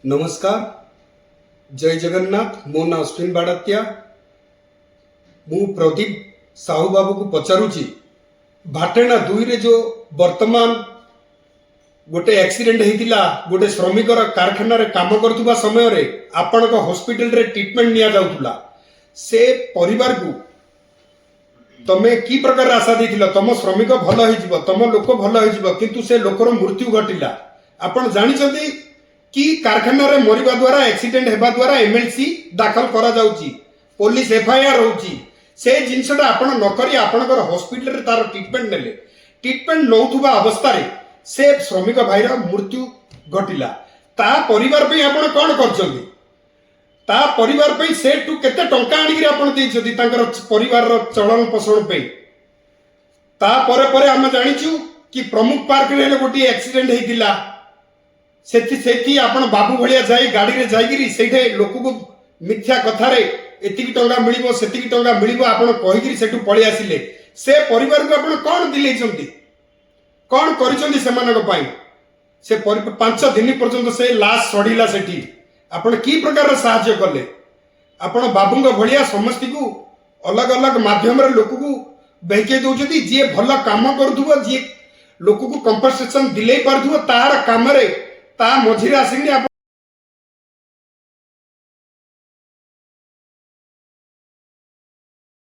ନମସ୍କାର, ଜୟ ଜଗନ୍ନାଥ। ମୋ ନାଁ ଅଶ୍ୱିନ ବାଡ଼ତ୍ୟା। ମୁଁ ପ୍ରଦୀପ ସାହୁ ବାବୁକୁ ପଚାରୁଛି, ଭାଟେଣା 2ରେ ଯେଉଁ ବର୍ତ୍ତମାନ ଗୋଟେ ଆକ୍ସିଡେଣ୍ଟ ହେଇଥିଲା ଗୋଟେ ଶ୍ରମିକର, କାରଖାନାରେ କାମ କରୁଥିବା ସମୟରେ ଆପଣଙ୍କ ହସ୍ପିଟାଲରେ ଟ୍ରିଟମେଣ୍ଟ ନିଆଯାଉଥିଲା, ସେ ପରିବାରକୁ ତମେ କି ପ୍ରକାର ଆଶା ଦେଇଥିଲ? ତମ ଶ୍ରମିକ ଭଲ ହେଇଯିବ, ତମ ଲୋକ ଭଲ ହେଇଯିବ। କିନ୍ତୁ ସେ ଲୋକର ମୃତ୍ୟୁ ଘଟିଲା। ଆପଣ ଜାଣିଛନ୍ତି କି କାରଖାନାରେ ମରିବା ଦ୍ୱାରା, ଆକ୍ସିଡେଣ୍ଟ ହେବା ଦ୍ୱାରା ଏମଏଲସି ଦାଖଲ କରାଯାଉଛି, ପୋଲିସ ଏଫଆଇଆର ହଉଛି। ସେ ଜିନିଷଟା ଆପଣ ନ କରି ଆପଣଙ୍କର ହସ୍ପିଟାଲରେ ତାର ଟ୍ରିଟମେଣ୍ଟ ନେଲେ। ଟ୍ରିଟମେଣ୍ଟ ନେଉଥିବା ଅବସ୍ଥାରେ ସେ ଶ୍ରମିକ ଭାଇର ମୃତ୍ୟୁ ଘଟିଲା। ତା ପରିବାର ପାଇଁ ଆପଣ କ'ଣ କରିଛନ୍ତି? ତା ପରିବାର ପାଇଁ ସେଠୁ କେତେ ଟଙ୍କା ଆଣିକିରି ଆପଣ ଦେଇଛନ୍ତି ତାଙ୍କର ପରିବାରର ଚଳନ ପୋଷଣ ପାଇଁ? ତାପରେ ପରେ ଆମେ ଜାଣିଛୁ କି ପ୍ରମୁଖ ପାର୍କରେ ହେଲେ ଗୋଟିଏ ଆକ୍ସିଡେଣ୍ଟ ହେଇଥିଲା। ସେଠି ଆପଣ ବାବୁ ଭଳିଆ ଯାଇ, ଗାଡ଼ିରେ ଯାଇକିରି ସେଇଠି ଲୋକକୁ ମିଥ୍ୟା କଥାରେ ଏତିକି ଟଙ୍କା ମିଳିବ, ସେତିକି ଟଙ୍କା ମିଳିବ ଆପଣ କହିକିରି ସେଠୁ ପଳେଇ ଆସିଲେ। ସେ ପରିବାରକୁ ଆପଣ କ'ଣ ଦିଲେଇଛନ୍ତି? କ'ଣ କରିଛନ୍ତି ସେମାନଙ୍କ ପାଇଁ? ସେ 5 ଦିନ ପର୍ଯ୍ୟନ୍ତ ସେ ଲାଶ ସଢିଲା ସେଠି। ଆପଣ କି ପ୍ରକାରର ସାହାଯ୍ୟ କଲେ? ଆପଣ ବାବୁଙ୍କ ଭଳିଆ ସମସ୍ତଙ୍କୁ ଅଲଗା ଅଲଗା ମାଧ୍ୟମରେ ଲୋକକୁ ବେହେକେଇ ଦଉଛନ୍ତି। ଯିଏ ଭଲ କାମ କରୁଥିବ, ଯିଏ ଲୋକକୁ କମ୍ପନସେସନ ଦିଲେଇ ପାରୁଥିବ ତାର କାମରେ, ତା ମଝିରେ ଆସିକିନି ଆପଣ